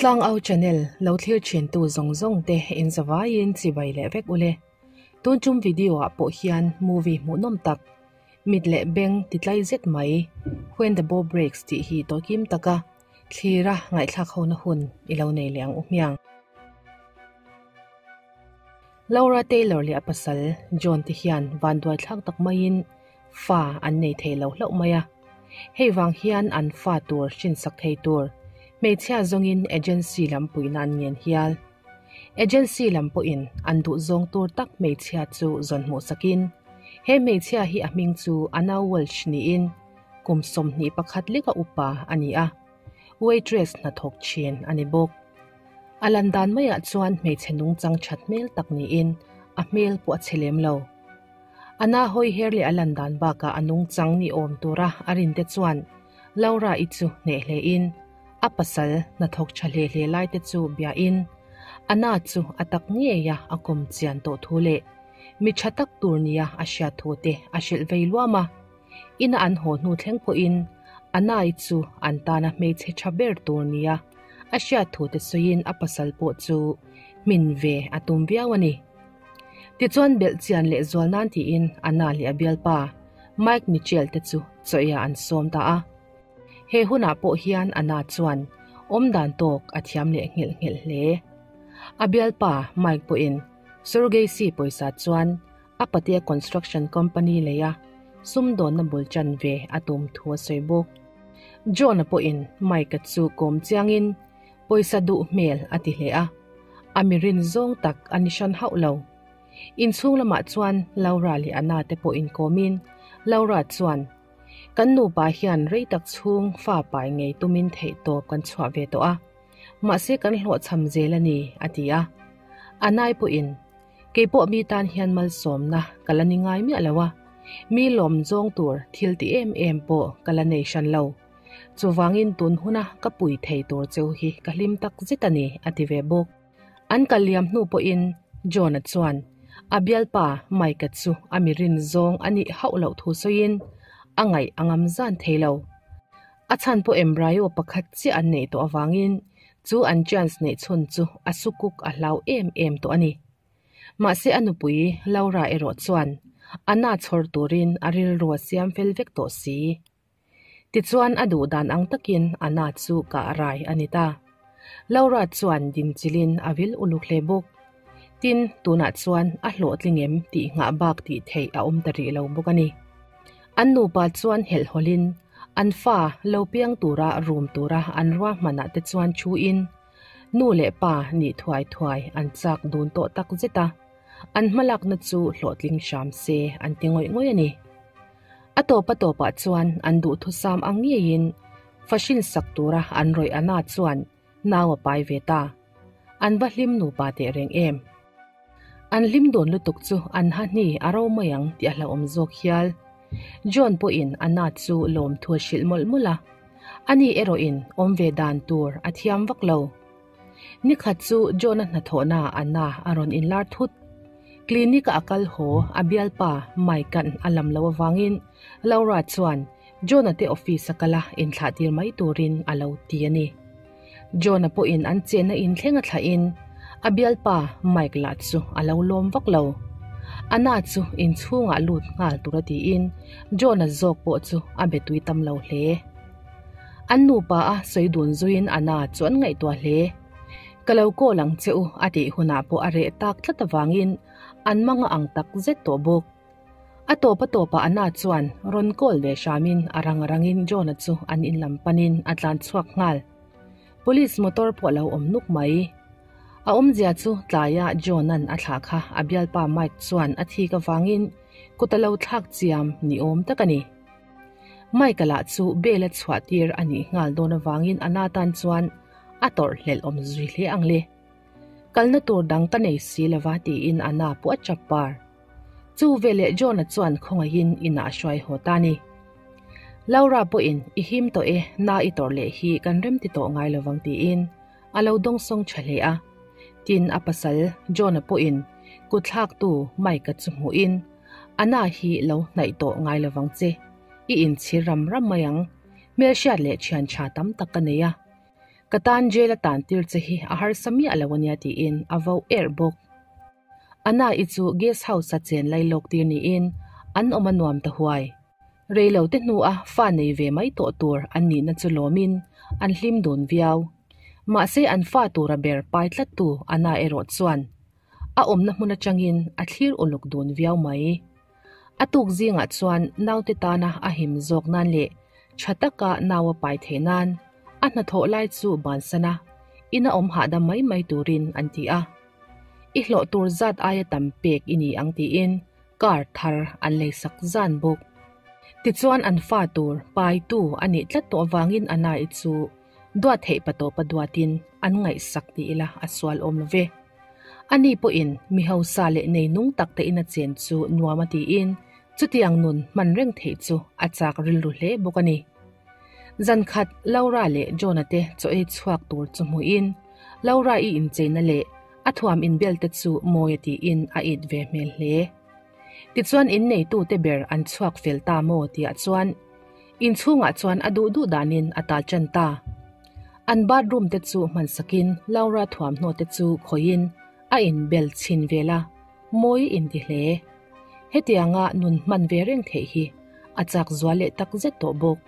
Tlangau channel lo thlir thintu zawng zawng te in zavaiin chibai leh vek ule. Tun tum video ah pawh hian movie hmuhnawm tak mit leh beng ti tlai zet mai When the Bow Breaks tih hi tawhkim taka thlira ngaihthlak hona hun i lo nei leh ang u hmiang. Laura Taylor leh a pasal John te hian vanduai thlak tak maiin fa an nei thei lo hlauh mai a. Hei vang hian an fa tur hrinsak thei tur hmeichhia zawngin agency lam puihna an ngen hial. Agency lam pawhin an duh zawng tur tak hmeichhia chu zawn hmuh sakin he hmeichhia hi a hming chu Anna Walsh niin kum 21 leka upa a ni a, waitress hnathawk thin a ni bawk. A lan dan maiah chuan hmeichhe nungchang that hmel tak niin a hmel pawh a chhe lem lo. Anna hawi her leh a lan dan bakah a nungchang ni awm tura a rinte chuan Laura i chu hneh hlein a pasal hnathawk tha hle hle lai te chu biain Anna chu a tak ngeia a kum chian tawh thu leh mi tha tak tur nia a hriat thu te a hrilh vei luam a. Ina an haw hnu thleng pawhin Anna i chu an tana hmeichhe tha ber tur nia a hriat thu te sawiin a pasal pawh chu hmin ve a tum viau a ni. Tichuan belh chian leh zual nan tiin Anna leh a bialpa Mike Mitchell te chu chawia an sawm ta a. He hunah pawh hian Anna chuan awm dan tawk a thiam leh nghelh nghelh hle. A bialpa Mike pawhin surrogacy pawisa chuan a patea construction company leia sumdawnna bul chan ve a tum thu a sawi bawk. John-a pawhin Mike-a chu kawm chiangin pawisa duh hmel a ti hle a, a mirin zawng tak a ni hran hauh lo. Inchhung lamah chuan Laura leh Anna te pawh inkawmin Laura chuan, Kan nupa hian rei tak chhung fa pai ngei tumin theihtawp kan chhuah ve tawh a, mahse kan hlawhchham zel a ni, a ti a. Anna-i pawhin, Keipawh mi tan hian malsawmna ka la ni ngai miah lo a, mi lawm zawng tur thil ti em em pawh ka la nei hran lo. Chuvangin tun huna ka pui thei tur cheu hi ka hlim tak zet a ni, a ti ve bawk. An kal liam hnu pawhin John-a chuan a bialpa Mike-a chu a mi rin zawng a nih hauh loh thu sawiin a ngaih a ngam zan thei lo. A chhan pawh embryo pakhat chiah an neih tawh avangin chu an chance neih chhun chu a sukuk a hlau em em tawh a ni. Mahse a nupui Laura erawh chuan a na chhawr turin a rilru a siam fel vek tawh si. Tichuan a duh dan ang takin Anna chu kah rai a ni ta. Laura chuan dinchilhin a vil uluk hle bawk. Tin, tunah chuan a hlawhtling em tih nghah bak tih theih a awm ta rih lo bawk a ni. An nupa chuan helhhawlhin an fa lo piang tura room tura an ruahmanah te chuan thuin nu leh pa nih thuai thuai an chak dun tawh tak zet a, an hmalakna chu hlawhtling hram se an ti ngawih ngawih a ni. A tawp a tawpah chuan an duhthusam ang ngeiin fashin sak tura an rawih Anna chuan nau a pai ve ta. An va hlim nupa teh reng em. An hlim dawn lutuk chu an ha hni a ro mai ang tih a hlauhawm zawk hial. John pawhin Anna chu lawmthu a hrilh mawlh mawlh a. Ani erawhin awm ve dan tur a thiam vak lo. Nikhat chu John-a hnathawhna Anna a rawn inlar thut. Clinic-a a kal haw a bialpa Mike-a'n a lam loh avangin Laura chuan John-a te office a kal a inthlah tir mai turin a lo ti a ni. John-a pawhin an chenna inthleng a thlahin a bialpa Mike lah chu a lo lawm vak lo. Anna chu inchhungah lut nghal tura tiin John-a zawk pawh chu a be tui tam lo hle. An nupa a sawi dun zuiin Anna chu an ngaihtuah hle. Ka lo call ang che u a tih hunah pawh a reh tak tlat avangin an manga ang tak zet tawh bawk. A tawp a tawpah Anna chuan rawn call ve hramin a rang rangin John-a chu an in lam panin a tlan chhuak nghal. Police motor pawh a lo awm nuk mai. A awmzia chu tlaia John-a'n a thlah kha a bialpa Mike chuan a thik avangin kut a lo thlak chiam ni awm tak a ni. Mike-a lah chu bail a chhuah tir a nih nghal dawn avangin Anna tan chuan a tawrh hlelh awm zui hle ang le. Kalna tur dang ka nei si lova tiin Anna pawh a chap par. Chu veleh John-a chuan khawngaihin inah a hruai haw ta a ni. Laura pawhin i him tawh e, na i tawrh leh hi kan remti tawh ngai lovang tiin a lo dawngsawng tha hle a. Tin, a pasal John-a pawhin kutthlaktu Mike-a chu hmuhin Anna hi lo hnaih tawh ngai lovang che, i inchhir ram ram mai ang. Hmelhriat leh thian tha tam tak ka nei a. Ka tan jail a tan tir che hi a harsa miah lo ania tiin a vo erh bawk. Anna i chu guest house a chen lai lawk tir niin an awm a nuam ta huai. Rei lo te hnu a fa nei ve mai tawh tur an nihna chu lawmin an hlim dun viau. Mahse an fa tura ber pai tlat tu Anna erawh chuan a awmna hmun atangin a thlir uluk dun viau mai. A tuk zingah chuan naute tana a him zawk nan leh tha taka nau a pai theih nan a hnathawh lai chu bansan a, ina awm hahdam mai mai turin an ti a. I hlawh tur zat aia tam pek i ni ang tiin car thar an lei sak zan bawk. Tichuan an fa tur paitu a nih tlat tawh avangin Anna-i chu duat theih patawpa duatin an ngaihsak ti ila a sual awm lo ve. Ani pawhin mi hausa leh nei nung tak te ina chen chu nuam a tiin chutiang nun hman reng theih chu a chak rilru hle bawk a ni. Zan khat Laura leh John-a te chaw ei chhuak tur chu hmuhin Laura-i incheina leh a thuam inbel te chu mawi a tiin a it ve hmel hle. Tichuan inneitute ber an chhuak fel ta maw tihah chuan inchhungah chuan a duh duh danin a tal tan ta. An bathroom te chu hman sakin Laura thuamhnaw te chu khawihin a inbel chhin vel a, mawi inti hle. Hetianga nun hman ve reng theih hi a chak zual leh tak zet tawh bawk.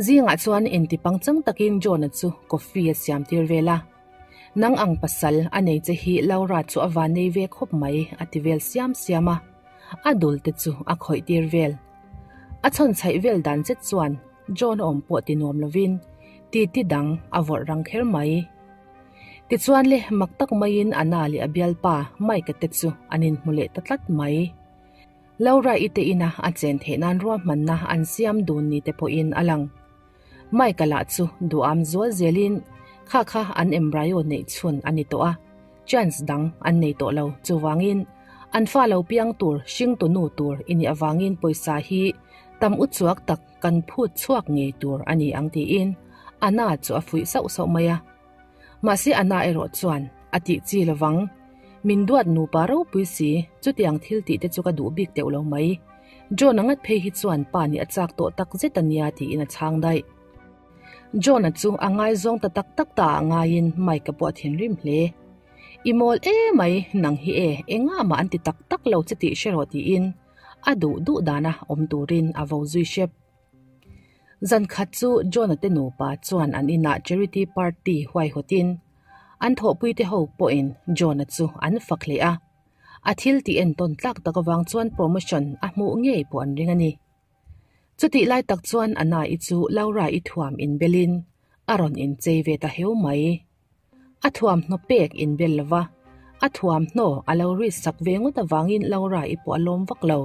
Zingah chuan inti pangchang takin John-a chu coffee a siam tir vel a. Nang ang pasal a nei che hi Laura chu a van nei ve khawp mai a ti vel siam siam a, a dul te chu a khawih tir vel. A chhawn chhaih vel dan zet chuan John a awm pawh ti nuam lovin titi dang a vawrh rang kher mai. Tichuan le mak tak maiin Anna leh a bialpa Mike-a te chu an inhmu leh ta tlat mai. Laura i te ina a chen theih nan ruahmanna an siam dun ni te pawhin a lang. Mike-a lah chu duham zual zelin kha kha an embryo neih chhun a ni tawh a, chance dang an nei tawh lo. Chuvangin an fa lo piang tur hringtu nu tur i nih avangin pawisa hi tam u chuak tak kan phut chhuak ngei tur a ni ang tiin Anna chu a fuih sauh sauh mai a. Mahse Anna erawh chuan a tih chi lovang. Min duat nupa ropui si, chutiang thil tih te chu ka duh bik teuh lo mai. John-a ngat phei hi chuan pa nih a chak tawh tak zet a nia tiin a chhang daih. John-a chu a ngaizawng ta tak tak ta ah ngaiin Mike-a pawh a thinrim hle. I mawl e mai, nang hi e, engah mah an ti tak tak lo che tih hre rawh tiin a duh duh dana awm turin a vo zui hrep. Zan khat chu John-a te nupa chuan an inah charity party huaihawtin an thawhpuite ho pawhin John-a chu an fak hle a. A thil tih entawn tlak tak avang chuan promotion a hmuh ngei pawh an ring a ni. Chutih lai tak chuan Anna-i chu Laura-i thuam inbelin a rawn inchei ve ta heu mai. A thuamhnaw pek inbel lo va, a thuamhnaw a lo ri sak ve ngawt avangin Laura-i pawh a lawm vak lo.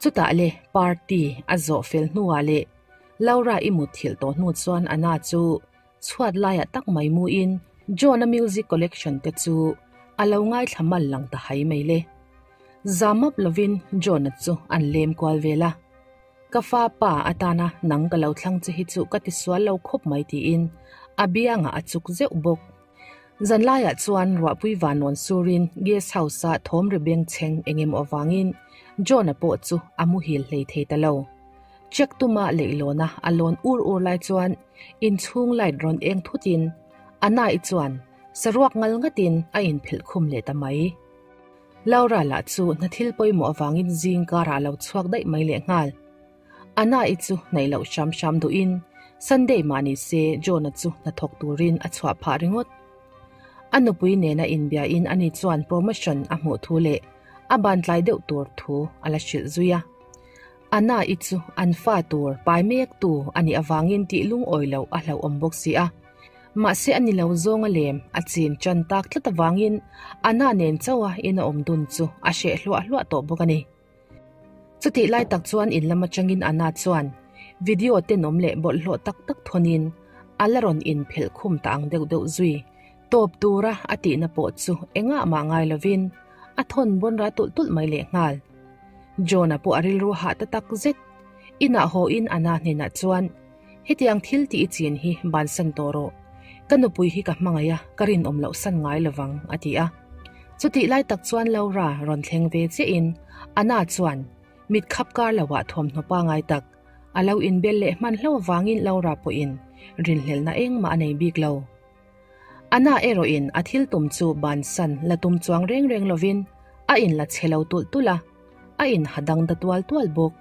Chutah le party a zawh fel hnuah leh Laura-i mutthilh tawh hnu chuan Anna chu chhuat laiah tak mai muin John-a music collection te chu a lo ngaithla mal lang ta hai mai le. Zamap lovin John-a chu an lem kual vel a. Ka fa pa atana nang ka lo thlang che hi chu ka ti sual lo khawp mai tiin a biangah a chuk zeuh bawk. Zanlaiah chuan ruahpui vanawn surin guest house-a thawm ri beng chheng eng emaw avangin John-a pawh chu a muhil hlei thei ta lo. Check tuma leihlawna a lawn ur ur lai chuan inchhung light rawn eng thutin Anna-i chuan saruak ngal ngatin a inphelh khum leh ta mai. Laura lah chu hna thil pawimawh avangin zing karah a lo chhuak daih mai leh nghal. Anna-i chu hnaih loh hram hram duhin Sunday mah ni se John-a chu hna thawk turin a chhuah phah ringawt. A nupui nena inbiain ani chuan promotion a hmuh thu leh a ban tlai deuh tur thu a la hrilh zui a. Anna-i chu an fa tur pai mek tu a nih avangin tih lungawi loh a hlauhawm bawk si a. Mahse a ni lo zawng a lem a chin tan tak tlat avangin Anna nen chauha in a awm dun chu a hreh hluah hluah tawh bawk a ni. Chutih lai tak chuan in lam atangin Anna chuan video tenawm leh bawlhhlawh tak tak thawnin a la rawn inphelh khum ta ang deuh deuh zui. Tawp tura a tihna pawh chu engah mah ngai lovin a thawn bawn ra tulh tulh mai lehnghal. John-a pawh a rilru hah ta tak zet. Inah haw-in Anna hnenah chuan, Hetiang thil tih i chin hi bansan tawh rawh. Ka nupui hi ka hmangaih a, ka rinawm loh san ngai lovang, a ti a. Chutih lai tak chuan Laura rawn thleng ve chiahin Anna chuan mit khap kar loah thawmhnaw pangai tak. A lo inbel leh hman hlauh avangin Laura pawhin rinhlelhna engmah a nei bik lo. Anna erawhin a thil tum chu bansan la tum chuang reng reng lovin a inla chhe lo tulh tulh a, a inha dang da tual tual bawk.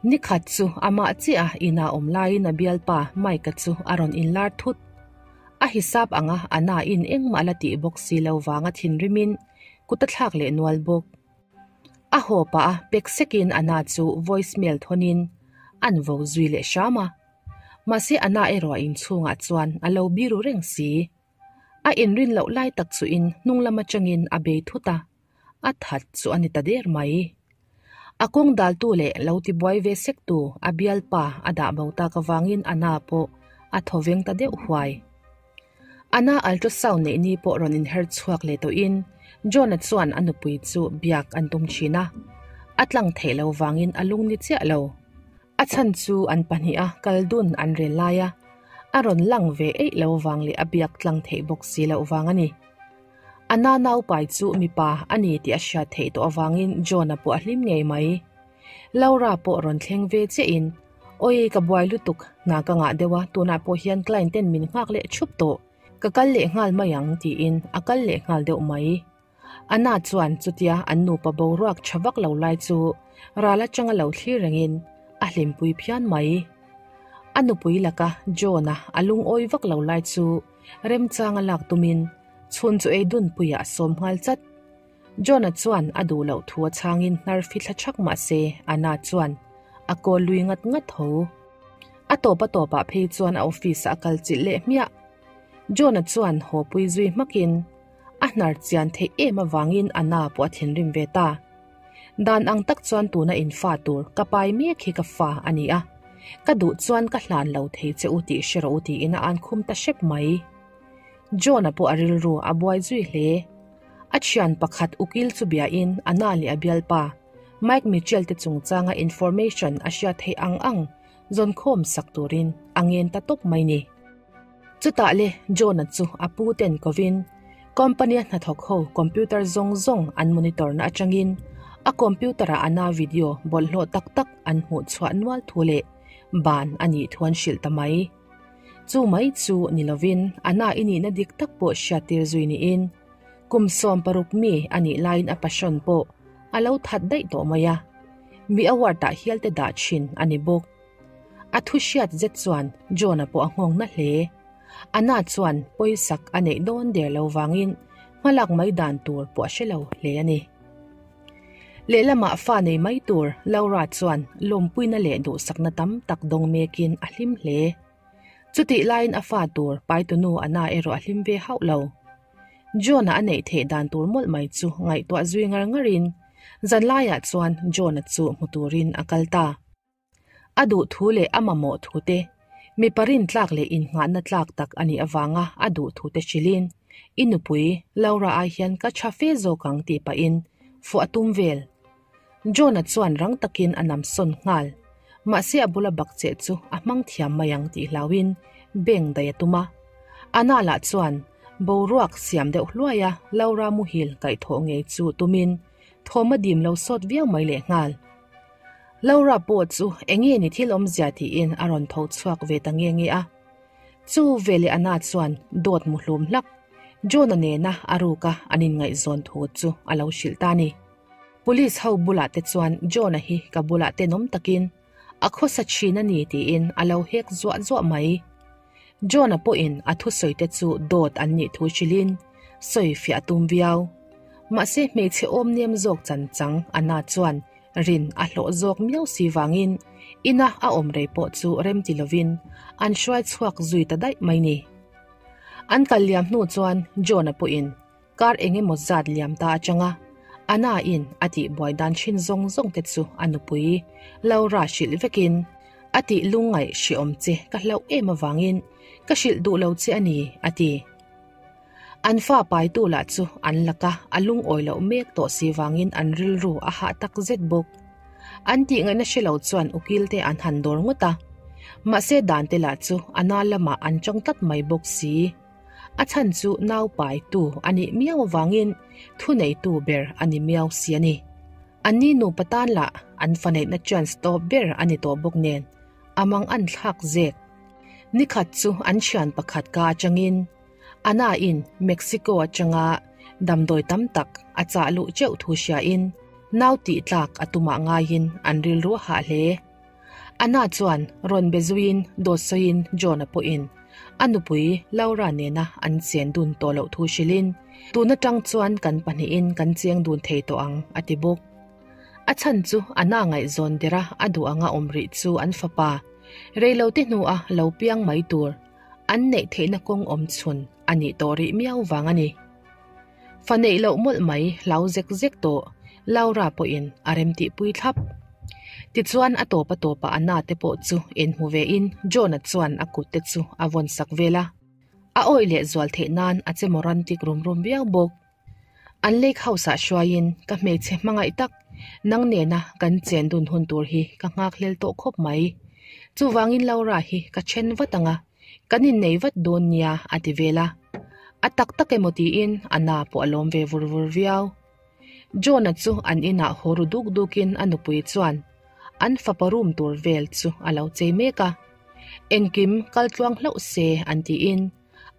Nikhat chu amah chiah a ina awm laiin a bialpa Mike-a chu a rawn inlar thut. A hisap anga Anna in engmah la tih bawk si lo vanga thinrimin kut a thlak leh nual bawk. A haw pah a pek sekin Anna chu voice mail thawnin an vo zui leh hram a. Mahse Anna erawh a inchhungah chuan a lo biru reng si. A inrin loh lai tak chuin hnung lam atangin a bei thut a, a that chu a ni ta der mai. A kawng daltu leh lo tibuai ve sektu a bialpa a dah bo tak avangin Anna pawh a thaw veng ta deuh huai. Anna ultrasound neih ni pawh rawn inher chhuak leh tawhin John-a chuan a nupui chu biak an tum thin a, a tlang theih lo vangin a lung ni chiah lo. A chhan chu an pahniha kal dun an rel lai a, a rawn lang ve eih lo vang leh a biak tlang theih bawk si loh vang a ni. Anna naupai chu mipa a ni tih a hriat theih tawh avangin John-a pawh a hlim ngei mai. Laura pawh rawn thleng ve chiahin, Awi, ka buai lutuk, hna ka ngah deuh a, tunah pawh hian client ten min nghak leh thup tawh, ka kal leh nghal mai ang tiin a kal leh nghal deuh mai. Anna chuan chutia an nupa boruak tha vak lo lai chu ral atanga lo thlir rengin a hlimpui phian mai. A nupui laka John-a a lungawi vak lo lai chu remchanga lak tumin chhun chu ei dunpuiah a sawm nghal chat. John-a chuan a duh loh thu a chhangin hnar fithla thak mah se Anna chuan a kawl lui ngat ngat tho. A tawp a tawpah phei chuan a office-ah a kal chilh leh hmiah. John-a chuan haw pui zui hmakin a hnar chian theih em avangin Anna pawh a thinrim ve ta. Dan ang tak chuan tuna infa tur ka pai mek hi ka fa a ni a, ka duh chuan ka hlan lo thei che u tih hre rawh u tiin a ankhum ta hrep mai. John-a pawh a rilru a buai zui hle. A thian pakhat ukil chu biain Anna leh a bialpa Mike Mitchell te chungchanga information a hriat theih ang ang zawnkhawm sak turin a ngen ta tawp mai ni. Chutah le John-a chu a pu ten kovin company a hnathawk ho computer zawng zawng an monitor na atangin a computer ah Anna video bawlhhlawh tak tak an hmuh chhuah nual thu leh ban a nih thu an hrilh ta mai. Chu mai chu ni lovin Anna i nihna dik tak pawh hriattir zui niin kum 60 mi a nih laiin a passion pawh a lo that daih tawh mai a, mi award ah hial te dah thin a ni bawk. A thu hriat zet chuan John-a pawh a nghawng na hle. Anna chuan pawisak a neih dawn der lo vangin hmalak mai dan tur pawh a hre lo hle a ni. Lehlamah fa nei mai tur Laura chuan lawmpuina leh duhsakna tam tak dawng mekin a hlim hle. Chutih laiin a fa tur paitunu Anna erawh a hlim ve hauh lo. John-a a neih theih dan tur mawlh mai chu ngaihtuah zui ngar ngarin zanlaiah chuan John-a chu hmu turin a kal ta. A duh thu leh a mamawh thu te, mipa rintlak leh innghahna tlak tak a nih avanga a duh thu te hrilhin, I nupui, Laura ai hian ka tha fe zawk ang tih pahin fuh a tum vel. John-a chuan rang takin a nam sawn nghal. Mahse a bula bak cheh chu a hmang thiam mai ang tih hlauhin beng daih a tum a. Anna lah chuan boruak siam deuh hluai a Laura muhil kaihthawh ngei chu tumin thawm a dim lo sawt viau mai lehnghal. Laura pawh chu enge ni thil awmzia tiin a rawn tho chhuak ve ta nge nge a. Chu veleh Anna chuan dawt mu hlum hlak John-a nena a ruka an inngaihzawn thu chu a lo hrilh ta a ni. Police ho bulah te chuan John-a hi ka bulah tenawm takin a khawsa thin a ni tiin a lo hek zuah zuah mai. John-a pawhin a thusawi te chu dawt an nih thu hrilhin sawi fiah a tum viau. Mahse hmeichhe awm nem zawk chan chang Anna chuan rin a hlawh zawk miau si vangin ina a awm rei pawh chu rem ti lovin an hruai chhuak zui ta daih mai ni. An kal liam hnu chuan John-a pawhin Kar eng emaw zat liam ta atanga Anna in a tih buai dan thin zawng zawng te chu a nupui Laura hrilh vekin a tih lungngaih hreawm che ka hlauh em avangin ka hrilh duh lo che a ni a ti. An fa paitu lah chu an laka a lungawi loh mek tawh si vangin an rilru a hah tak zet bawk. An tih ngaihna hre lo chuan ukil te an han dawr ngawt a, mahse dan te lah chu Anna lamah an chang tlat mai bawk si. A chhan chu nau paitu a nih miau avangin thuneitu ber a ni miau si a ni. Anni nupa tan lah an fa neihna chance tawp ber a ni tawh bawk nen. A mang an thlak zek. Nikhat chu an thian pakhat ka atangin Ana in Mexico atanga damdawi tam tak a chah luh teuh thu hria in nau tih tlak a tumah ngaiin an rilru a hah hle. Ana chuan rawn be zuiin dawt sawiin John-a pawhin a nupui Laura nena an chen dun tawh loh thu hrilhin tun atang chuan kan pahnihin kan cheng dun thei tawh ang a ti bawk. A chhan chu Ana ngaihzawn dera a duh anga awm rih chu an fapa reilote hnua lo piang mai tur an neih theihna kawng awm chhun a nih tawh rih miau vang a ni. Fa neih loh mawlh mai hlau zek zek tawh Laura pawhin a remtihpui thlap. Tichuan a tawp a tawpah a na te pawh chu inhmu vein John-a chuan a kut te chu a vawn sak vel a. A awih leh zual theih nan a che morantic rum rum viau bawk. An lake house ah hruaiin ka hmeichhe hmangaih tak nang nena kan chen dun hun tur hi ka nghak hlel tawh khawp mai. Chuvangin Laura hi ka then vat ang a, kan innei vat dawn nia a ti vel a. A tak tak emaw tiin a na pawh a lawm ve vur vur viau. John-a chu an inah haw ru duk dukin a nupui chuan an fapa room tur vel chu a lo chei mek a. Engkim kal tluang hlauh se an tiin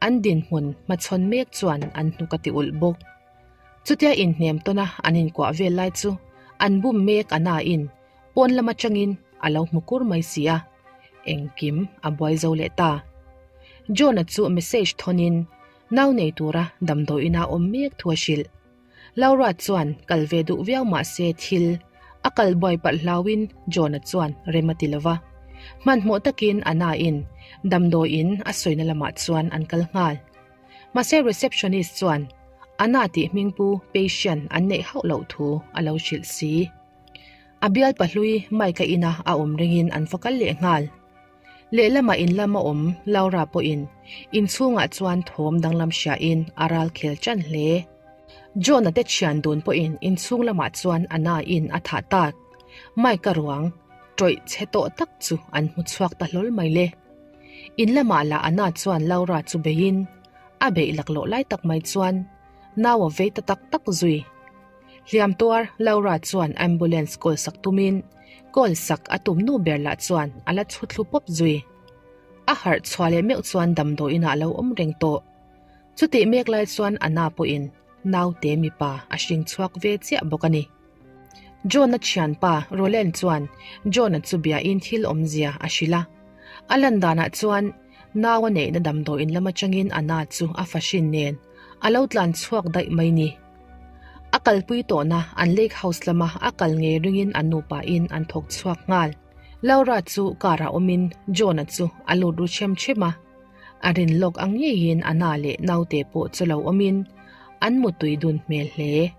An dinhmun hmachhawn mek chuan an hnuk a ti ulh bawk. Chutia inhnem tawna an inkuah vel lai chu an bum mek a nain pawn lam atangin a lo hmu kur mai si a, engkim a buai zo leh ta. John-a chu message thawnin nau nei tura damdawiin a awm mek thu a hrilh. Laura chuan kal ve duh viau mah se thil a kal buai palh hlauin John-a chuan rem a ti lo va. Hmanhmawh takin a nain damdawiin a sawina lamah chuan an kal nghal. Mahse receptionist chuan Anna tih hmingpu patient an neih hauh loh thu a lo hrilh si. A bialpa hlui Mike-a ina a awm ringin an va kal leh nghal. Lehlamah in lama awm Laura pawhin inchhungah chuan thawm danglam hriain a ral khel ṭan hle. John-a te thian dun pawhin inchhung lamah chuan a nain a thah tak. Mike-a ruang ṭawih chhe tawh tak chu an hmu chhuak ta hlawl mai le. In lamah lah Anna chuan Laura chu beiin a beih laklawh lai tak mai chuan nau a vei ta tak tak zui. Hliam tuar Laura chuan ambulance call sak tumin call sak a tum nu ber lah chuan a la chhu thlu pawp zui. A harh chhuah leh meuh chuan damdawiin ah a lo awm reng tawh. Chutih mek lai chuan Anna pawhin naute mipa a hring chhuak ve chiah bawk a ni. John-a thianpa Roland chuan John-a chu biain thil awmzia a hrilh a. A lan danah chuan nau a neihna damdawiin lam atangin Anna chu a fahrin nen a lo tlan chhuak daih mai ni. A kalpui tawhna an lake house lama a kal ngei ringin an nupain an thawk chhuak nghal. Laura chu car ah awmin John-a chu a lut ru chem chem a. A rin lawk ang ngeiin Anna leh naute pawh chu lo awmin an mutui dun hmel hle.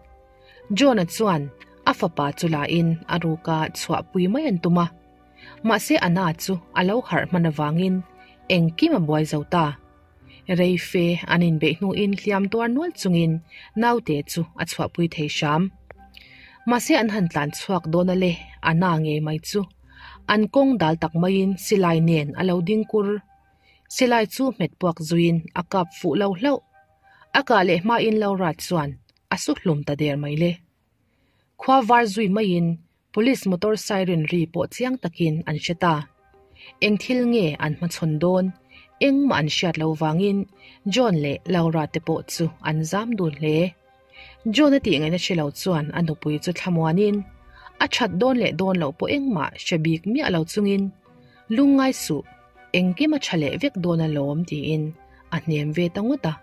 John-a chuan a fapa chu lain a ruka chhuahpui mai an tum a. Mahse Anna chu a lo harh hman avangin engkim a buai zo ta. Rei fe an inbeih hnuin hliam tuar nual chungin naute chu a chhuahpui thei hram. Mahse an han tlan chhuak dawn a le, a na ngei mai chu. An kawng dal tak maiin silai nen a lo ding kur. Silai chu hmet puak zuiin a kap fuh lo hlauh. A kah leh hmain Laura chuan a su hlum ta der mai le. Khua var zui maiin Police motor siren ri pawh chiang takin an hre ta. Eng thil nge an hmachhawn dawn? Engmah an hriat lo vangin John leh Laura te pawh chu an zam dun hle. John a tih ngaihna hre lo chuan a nupui chu thlamuanin a that dawn leh dawn loh pawh engmah hre bik miah lo chungin lungngai suh, engkim a tha leh vek dawn alawm tiin a hnem ve ta ngawt a.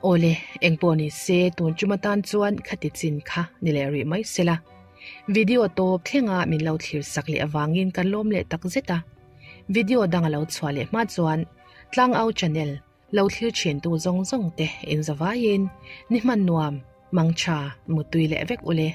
Awle, engpawh ni se tun tum atan chuan khati chin kha ni leh rih mai sela. Video tawp thlenga min lo thlir sak leh avangin kan lawm leh tak zet a. Video dang a lo chhuah leh hma chuan Tlangau channel lo thlir thin tu zawng zawng te in zavaiin ni hman nuam, mangtha, mutui leh vek ule.